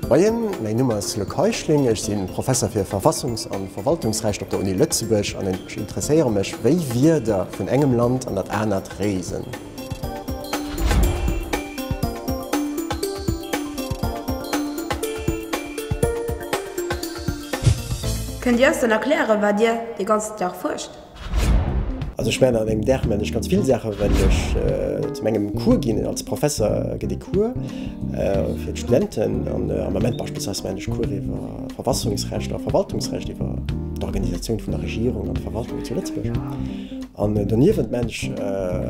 Moien, mäin Numm ass Luc Heuschling, ech si Professer fir Verfassungs an Verwaltungsrecht op der Uni Lëtzebuerg an ech interesséiere mech, wéi Wierder vun engem Land an dat anert reesen. Kënnt Dir eis dann erklären, wat Dir dee ganzen Dag fuerscht? Also ech maachen an engem Dag maachen ech ganz vill Saachen, well ech zum engem Cours ginn, als Professer gëtt ee Cours fir d'Studenten an am Ament beispillsweis maachen ech Cours iwwer Verfassungsrecht a Verwaltungsrecht, iwwer d'Organisatioun vun der Regierung an d'Verwaltung zu Lëtzebuerg. An doniewent maachen ech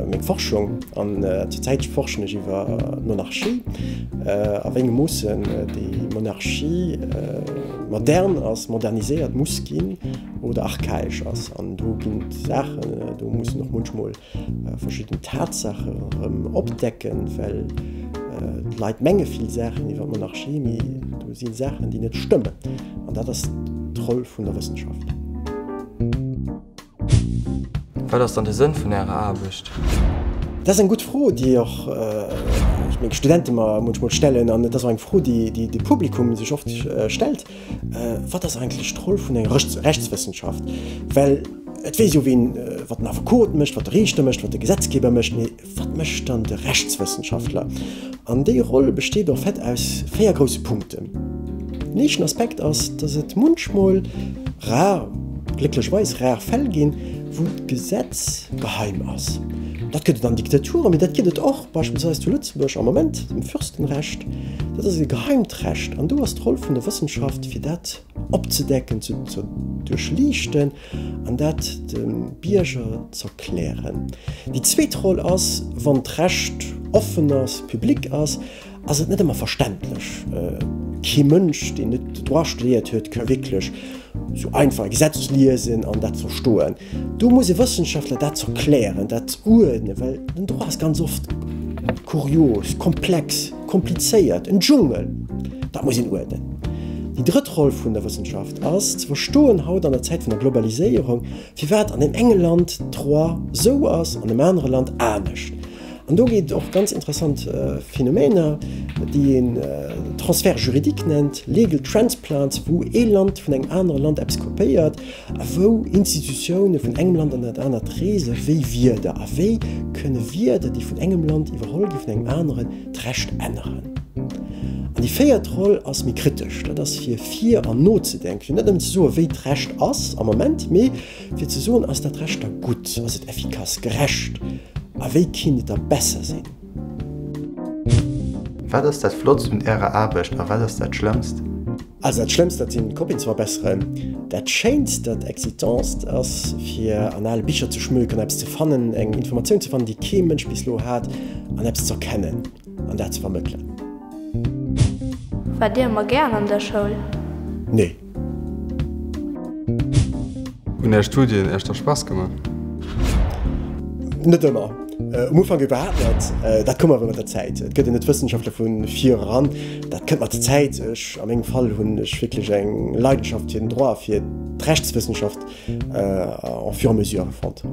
meng Forschung an zur Zäit forschen ech iwwer d'Monarchie, a wéi engem Moossen déi Monarchie modern ass, moderniséiert muss ginn oder archaesch ass. An do ginn et Saachen, do muss een och munchmol verschidden Tatsaache erëm opdecken, well d'Leit menge vill Saachen iwwer d'Monarchie, mee do si Saachen, déi net stëmmen. An dat ass d'Roll vun der Wëssenschaft. Wat ass dann de Sënn vun Ärer Aarbecht? Dat ass eng gutt Fro, déi och meng Studente mer munchmol stellen. An et ass och eng Fro, déi de Publikum sech oft stellt, Wat ass eigentlech d'Roll vun enger Rechtswëssenschaft? Well et weess jo ween, wat den Affekot mécht, wat de Riichter mécht, wat de Gesetzgeber mécht, mee Wat mécht dann de Rechtswëssenschaftler? An déi Roll besteet en fait aus 4 grousse Punkten. Den éischten Aspekt ass, dass et munchmol rar, glécklecherweis rar Fäll ginn, wou d'Gesetz geheim ass. Dat gëtt et an Diktaturen, mee dat gëtt et och beispillsweis zu Lëtzebuerg am Moment, dem Fürstenrecht. Dat ass e geheimt Recht an do ass d'Roll vun der Wëssenschaft, fir dat opzedecken, ze duerchliichten an dat dem Bierger z'erklären. Déi zweet Roll ass, wann d'Recht offen ass, public ass, ass et net ëmmer verständlech. Kee Mënsch, deen net Droit studéiert huet, ka wierklech sou einfach e Gesetz liesen an dat verstoen. Do muss e Wëssenschaftler dat z'erklären, dat uerdnen, well den Droit ass ganz oft kurios, komplex, komplizéiert, en Dschungel. Dat muss een uerdnen. Déi drëtt Roll vun der Wëssenschaft ass, ze verstoen, haut an der Zäit vun der Globaliséierung, firwat an deem enge Land d'Droit sou ass, an dem anere Land anescht. An do gétt et och ganz interessant Phänomener, déi een Transfert juridique nennt, legal transplants, wou ee Land vun engem anere Land eppes kopéiert a wou Institutioune vun engem Land an dat anert reese wéi Wierder. A wéi kënne Wierder, déi vun engem Land iwwerholl gi vun engem aneren, d'Recht änneren. An déi véiert Roll ass méi kritesch, dat ass fir vir an nozedenken, fir net nëmmen ze soen, wéi d'Recht ass am Moment, mee fir ze soen, ass dat Recht da gutt, ass et effikass, gerecht a wéi kinnt et da besser sinn? Wat ass dat Flottst un Ärer Aarbecht a wat ass dat Schlëmmst? Also dat Schlëmmst, dat sinn d'Kopien ze verbesseren. Dat Schéinst, dat Excitantst ass fir an ale Bicher ze schmökern, eppes ze fannen, eng Informatioun ze fannen, déi kee Mënsch bis elo hat, an eppes z'erkennen an dat ze vermëttelen. Waart Dir ëmmer gären an der Schoul? Nee. Hunn Är Studien Iech da Spaass gemaach? Net ëmmer. Um Ufank iwwerhaapt net. Dat koum awer mat der Zäit. Et gëtt een net Wëssenschaftler vu vir eran. Dat kënnt mat der Zäit. Ech, a mengem Fall hunn ech wierklech eng Leidenschaft fir den Droit, fir d'Rechtswëssenschaft en fur et à mesure fonnt.